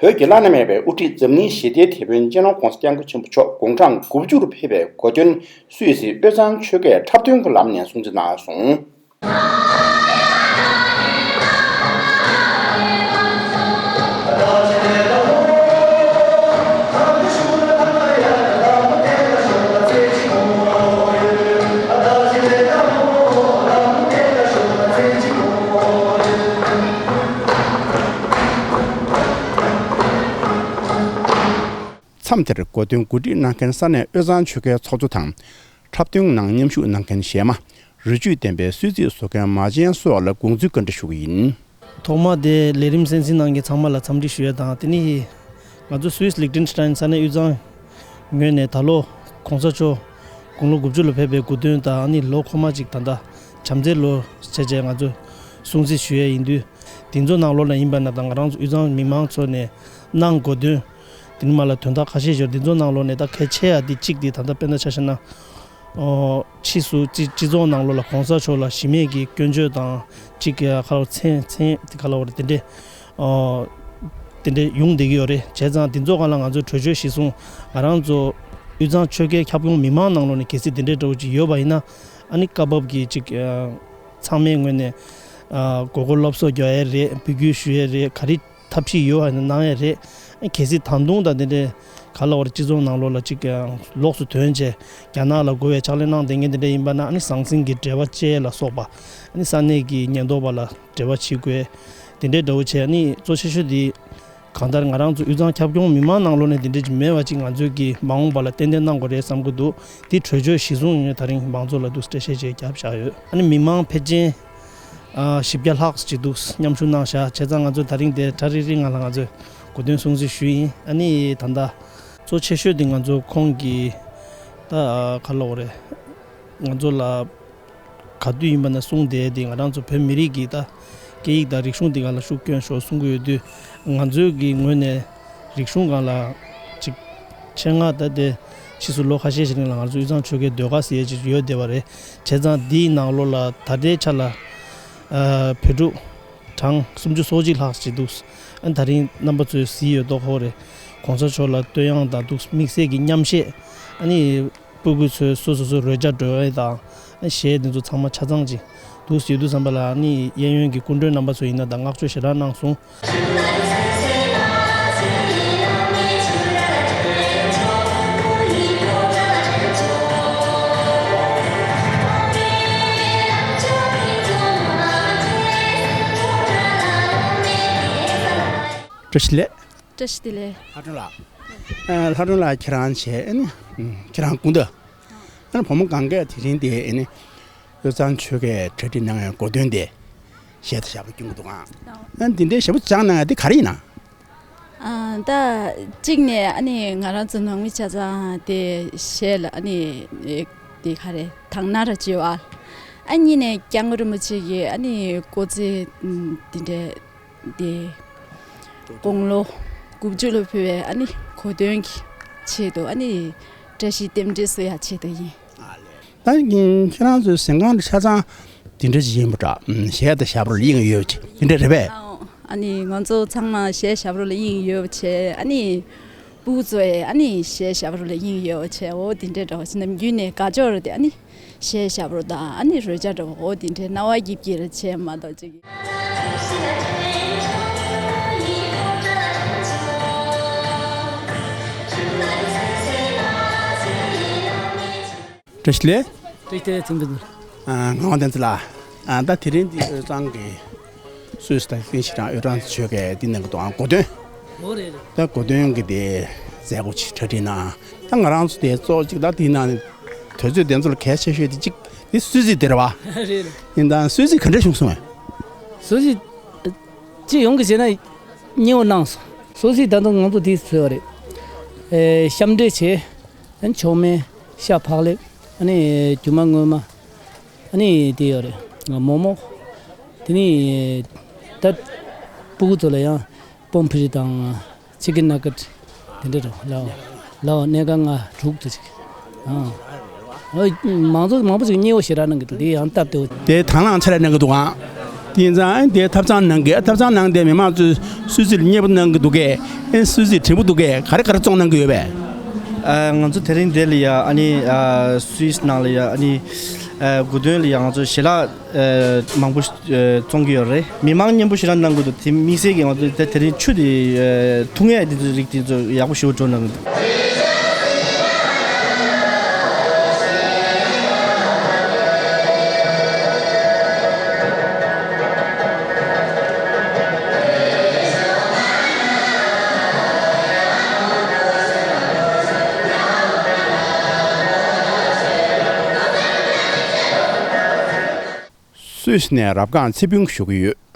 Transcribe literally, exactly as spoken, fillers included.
བོད་ཀྱི་བླ་ན་མེད་པའི་དབུ་ཁྲིད་འཛམ་གླིང་ཞི་བདེའི་དེད་དཔོན་སྤྱི་ནོར་༧གོང་ས་༧སྐྱབས་མགོན་ཆེན་པོ་མཆོག་དགུང་གྲངས་དགུ་བཅུ་རུ་ཕེབས་པའི་གོ་སྟོན་སུད་སི་དབུས་གཙང་ཆོལ་ཁའི་འཁྲབ་སྟོན་གྱི་ལམ་ནས་སྲུང་བརྩི་གནང་སོང་། མཚམས་དེར་གོ་སྟོན་གོ་སྒྲིག་གནང་མཁན་ས་གནས་དབུས་གཙང་ཆོལ་ཁའི་ཚོགས་གཙོ་དང་། འཁྲབ་སྟོན་ནང་མཉམ་ཞུགས་གནང་མཁན་གཞས་མ། རི་ཆུ་ལྡན་པའི་གསོལ་ཚིགས་བཟོ་མཁན་མ་ཆེན་སོགས་ལ་དགོངས་ཚུལ་བཀའ་འདྲི་ཞུ་གི་ཡིན། ཐོག་མ་དེ་ལས་རིམ་གསན་གཟིགས་གནང་མཁན་ཚང་མ་ལ་འཚམས་འདྲི་ཞུ་ཡ་དང་། དེ་ནི་ང་ཚོ་སུད་སི་ལིག་ཏེན་སི་ཏན་ས་གནས་དབུས་གཙང་ངོས་ནས་ད་ལོ་༧གོང་ས་མཆོག་དགུང་ལོ་དགུ་བཅུ་ལ་ཕེབས་པའི་གོ་སྟོན་དང་། ཨ་ནི་ལོ་འཁོར་མ་གཅིག་ད་ལྟ་བྱམས་བརྩེའི་ལོ་བྱས་བྱས་ང་ཚོ་སྲུང་བརྩི་ཞུ་ཡ་ཡིན་དུས། དེ་ཚོ་ནང་ལོགས་ལ་ཡིན་པ་ན་ད་ང་རང་ཚོ་དབུས་གཙང་མི་མང་ཚོ་ནས་གནང་གོ་སྟོན། དེ་ནི་མ་ལ་དོན་དག་ཁ་ཤས་ཤིག་ཡོད། དེ་ཚོ་ནང་ལོགས་ནས་ད་གལ་ཆེ་ཡ་དེ་གཅིག་དེ་ད་ལྟ་དཔེར་ན་ཆ་བཞག་ན། ཨོ། ཕྱིས་སུ་སྤྱི་སྤྱི་ཚོགས་ནང་ལོགས་ལ་༧གོང་ས་མཆོག་ལ་གཞི་མེད་ཀྱི་སྐྱོན་བརྗོད་དང་གཅིག་གི་ཁ་ལོ་མཚན་མཚན་དེ་ཁ་ལོ་བར་དེ་འདྲས། ཨོ། དེ་འདྲས་ཡོང་བསྡད་ཀྱི་ཡོད་རེད། བྱས་ཙང་དེ་ཚོ་སྒང་ལ་ང་ཚོས་གྲོས་ཆོད་གཞིར་བཟུང་ང་རང་ཚོ་དབུས་གཙང་ཆོལ་ཁའི་ཁྱབ་ཁོངས་མི་མང་ནང་ལོགས་ནས་གལ་སྲིད་དེ་འདྲས་འདྲ་བོ་ཅིག་ཡོད་པ་ཡིན་ན། ཨ་ནི་སྐབས་བབ་ཀྱི་ཅིག་ཨ། ཚང་མའི་ངོས་ནས་ཨ། དགོས་མཁོ་སློབ་གསོ་རྒྱག་ཡས་རེད། འབོད་སྐུལ་ཞུ་ཡས་རེད། ག་རེ་ཐབས་ཤེས་ཡོད་པ་ཡིན་ན་གནང་ཡས་རེད། ཨ། གལ་སྲིད་ད་དུང་ད་དེ་འདྲས་ག་ལབ་དགོས་རེད། སྤྱི་ཚོགས་ནང་ལོགས་ལ་ཅིག་ལོགས་སུ་ཐོན་བྱས་རྒྱ་ནག་ལ་རྒོལ་བའི་ཕྱག་ལས་གནང་བསྡད་མཁན་དེ་འདྲས་ཡིན་པ་ན། ཨ་ནི་ཟང་ཟིང་གི་འབྲེལ་བ་བཅད་ལ་སོགས་པ། ཨ་ནི་ས་གནས་ཀྱི་ཉེན་རྟོག་པ་ལ་འབྲེལ་བ་བྱེད་དགོས། དེ་འདྲས་འདྲ་བོ་བྱས། ཨ་ནི་གཙོ་ཆེ་ཤོས་དེ། གང་ལྟར་ང་རང་ཚོ་དབུས་གཙང་ཁྱབ་ཁོངས་མི་མང་ནང་ལོགས་ནས་འདི་འདྲ་ཅིག་མེད་པ་ཅིག་ང་ཚོས་ཀྱི་མ་འོངས་པ་ལ་ཏན་ཏན་གནང་དགོས་རེད་བསམ་གྱི་འདུག་དེ་གྲོས་ཆོད་གཞིར་བཟུང་ངས་ད་རིང་མང་ཚོགས་ལ་འདུག་འགྲེལ་བཤད་ཅིག་བརྒྱབ་བཞག་ཡོད། ཨ་ནི་མི་མང་ཕལ་ཆེར་ཨ་བཞི་བརྒྱ་ལྷག་ཅིག་འདུག་མཉམ་ཞུགས་གནང་བཞག་བྱས་ཙང་ང་ཚོ་ད་རིང་དེ་གྲ་རིག་རིག་ང་ལ་ང་ཚོས་གོ་སྟོན་སྲུང་བརྩི་ཞུས་ཡིན། ཨ་ནི་ད་ལྟ་གཙོ་ཆེ་ཤོས་དེ་ང་ཚོ་ཁོང་གིས་ད་ག་ལབ་དགོས་རེད། ང་ཚོ་ལ། ག་དུས་ཡིན་པ་ན་གསུངས་བསྡད་དེ། ང་རང་ཚོ་བོད་མི་རིགས་ཀྱི་ད་སྐད་ཡིག་དང་རིག་གཞུང་འདི་སྒང་ལ་ཤུགས་སྐྱོན་ཤོག་གསུང་གི་ཡོད་དུས། ང་ཚོའི་གི་ངོས་ནས་རིག་གཞུང་སྒང་ལ་ཅིག་ཆེད་མངགས་ད་དེ་ཕྱིས་སུ་ལོ་ཁ་ཤས་ཤིག་རིང་ལ་ང་ཚོ་དབུས་གཙང་ཆོལ་ཁའི་ཟློས་གར་ཟེར་ཡས་ཅིག་ཡོད་བསྡད་པ་རེད། བྱས་ཙང་འདིའི་ནང་ལོགས་ལ་ད་ལྟའི་ཆ་ལ་ཨ་བོད་ཕྲུག་གྲངས་སུམ་ཅུ་སོ་གཅིག་ལྷག་ཅིག་འདུག་ཨ་ནི་ད་རིང་རྣམ་པ་ཚོས་གཟིགས་ཡོད་མདོག་ཁ་པོ་རེད། གོང་ས་མཆོག་ལ་བསྟོད་དབྱངས་དང་འདུག་དམིགས་བསལ་གྱི་མཉམ་གཞས། ཨ་ནི། སྤུ་གུ་ཚོས་སོ་སོ་སོའི་རོལ་ཆ་འགྲོ་ཡས་དང་། གཞས་འདི་ཚོ་ཚང་མ་ཆ་ཚང་ཅིག་འདུག་ཟེར་དུས་ཙམ་པ་ལ། ཨ་ནི་གཡས་གཡོན་གྱི་སྐུ་མགྲོན་རྣམ་པ་ཚོ་ཡིན་ན་ད་བསྔགས་བརྗོད་ཞེ་དྲག་གནང་སོང་། བཀྲ་ཤིས་བདེ་ལེགས། བཀྲ་ཤིས་བདེ་ལེགས། ལྷ་སྒྲོན་ལགས། ཨ། ལྷ་སྒྲོན་ལགས་ཁྱེད་རང་བྱས། ཨ་ནི་ཁྱེད་རང་སྐུ་ཟླ། ཨ་ནི་བུ་མོ་གངས་སྐྱབས་དེ་རིང་དེ་ཨ་ནི་དབུས་གཙང་ཆོལ་ཁའི་གྲ་སྒྲིག་གནང་བའི་གོ་སྟོན་དེ་གཞས་དང་ཞབས་བྲོ་སྐྱོན་གྱི་འདུག་ཨང་། ཨ་ནི་འདི་འདྲའི་ཞབས་བྲོ་སྦྱངས་གནང་ཡ་དེ་ག་རེ་ཡིན་ན། ཨ། ད་གཅིག་ནས་ཨ་ནི་ང་རང་ཚོ་ནང་མི་ཆ་ཚང་དེ་གཞས་ལ་ཨ་ནི་དེ་ག་རེ་དང་ན་ར་བྱེད་པ། ཨ་གཉིས་ནས་སྐྱབས་མགོན་རིན་པོ་ཆེ་གི་ཨ་ནི་སྐུ་ཚེ་འདི་འདྲའི། དེ་དགུང་ལོ་དགུ་བཅུ་ལ་ཕེབས་པའི་ཨ་ནི་གོ་སྟོན་གྱི་ཆེད་དུ། ཨ་ནི་བཀྲ་ཤིས་རྟེན་འབྲེལ་གསོ་ཡ་ཆེད་དུ་ཡིན། ད་ཁྱེད་རང་ཚོའི་གཟན་ཁང་ཆ་ཚང་དེ་འདྲ་ཞིག་ཡིན་པ་འདྲ། གཞས་དང་ཞབས་བྲོ་ལ་དབྱིངས་ཡོད་པ་དེ་འདྲ་རེད་པས། ཨ་ནི་ང་ཚོ་ཚང་མ་གཞས་ཞབས་བྲོ་ལ་དབྱིངས་ཡོད་པ་བྱས། ཨ་ནི་སྤུ་གུ་ཚོ་ཡང་ཨ་ནི་གཞས་ཞབས་བྲོ་ལ་དབྱིངས་ཡོད་པ་བྱས། འོ་དེ་འདྲ་འདྲ་བ་ཞིག་ནམ་རྒྱུན་ནས་དགའ་ཕྱོགས་རེད་དེ། ཨ་ནི། གཞས་ཞབས་བྲོ་དང་ཨ་ནི་རོལ་ཆ་འདྲ་བོ་འོ་དེ་འདྲའི་སྣང་བ་སྐྱིད་སྐྱིད་རེ་བྱས་མ་གཏོགས་ཅིག་བཀྲ་ཤིས་བདེ་ལེགས། བཀྲ་ཤིས་བདེ་ལེགས། ཚེམ་བདེ་ལགས། ཨ། ངག་དབང་བསྟན་འཛིན་ལགས། ཨ། ད་དེ་རིང་འདི་དབུས་གཙང་གི་སུད་སི་དང་ལིག་ཏེན་སི་ཊན་དབུས་གཙང་ཆོལ་ཁའི་འདི་གནང་གི་འདུག་ཨང་། གོ་སྟོན། འོ་རེད་རེད། ད་གོ་སྟོན་གྱི་དེ་མཛད་སྒོ་ཅིག་གྲ་སྒྲིག་གནང་། ད་ང་རང་ཚོ་དེ་གཙོ་བོ་ཅིག་ད་དེའི་ནང་ནས་དུས་ཚོད་དེ་ཚོ་ལ་གལ་ཆེ་ཤོས་དེ་གཅིག་དེ་གསོལ་ཚིགས་དེ་རེད་བ། རེད་རེད། ཡིན་ད་གསོལ་ཚིགས་ག་འདྲ་བྱུང་སོང་ངས། གསོལ་ཚིགས་སྤྱི་ཡོངས་ཀྱི་བྱས་ན་མཉེས་པོ་གནང་སོང་། གསོལ་ཚིགས་ད་དུང་ང་ཚོ་དེ་བཟོས་པ་རེད། ཨེ། གཤམ་འདྲེས་བྱས། ཨ་ནི་མཆོག་དམན་ཤ་བག་ལེབ། ཨ་ནི་རྒྱུ་མ་ངོ་མ། ཨ་ནི་དེ་ཡོད་རེད། མོག་མོག་དེ་ནི་ད་སྤུ་གུ་ཚོ་ལ་ཡང་པོམ་ཕི་རི་དང་ཆི་ཀིན་ནག་གེཊ་དེ་འདྲ་རེད། ལའོ་ལའོ་སྣེ་ཁ་ལྔ་དྲུག་དེ་ཅིག་ཨང་། ཨོ། མང་ཚོགས་མང་པོ་ཅིག་མཉེས་པོ་ཞེ་དྲག་གནང་གི་འདུག་དེ་ཡང་སྟབས་བདེ་པོ། དེ་དང་བླངས་ཆ་རེ་གནང་གི་འདུག་ཨང་། ཡིན་ཙང་ཨ་ནི་དེ་ཐབ་ཚང་ནང་གི་ཨ་ཐབ་ཚང་ནང་དེ་མི་མང་ཚོས་སུད་སི་ལ་མཉེས་པོ་གནང་གི་འདུག་གས། ཨ་ནི་སུད་སི་དྲན་པོ་འདུག་གས། ག་རེ་ག་རེ་བཙོང་གནང་གི་ཡོད་པས། ཨ་ང་ཚོ་དེ་རིང་དེ་ལ་ཡ་ཨ་ནི་ཨ་སུད་སི་ནང་ལ་ཡ་ཨ་ནི་ཨ་དགུ་སྟོན་ལ་ཡ་ང་ཚོ་ཞལ་ལག་ཨ་མང་པོ་ཨ་བཙོང་གི་ཡོད་རེད། མི་མང་མཉེས་པོ་ཞེ་དྲག་གནང་གི་འདུག་དེ་དམིགས་བསལ་གྱི་ང་ཚོ་དེ་དེ་རིང་ཆུ་དེ་ཨ་འཐུང་ཡས་དེ་ཚོ་རིགས་དེ་ཚོ་ཡག་པོ་ཞེ་པོ་སྤྲོད་གནང་གི་འདུག་སུད་སི་ནས་རབ་སྒང་ཚེ་ཕུན་ཞུ་གི་ཡོད།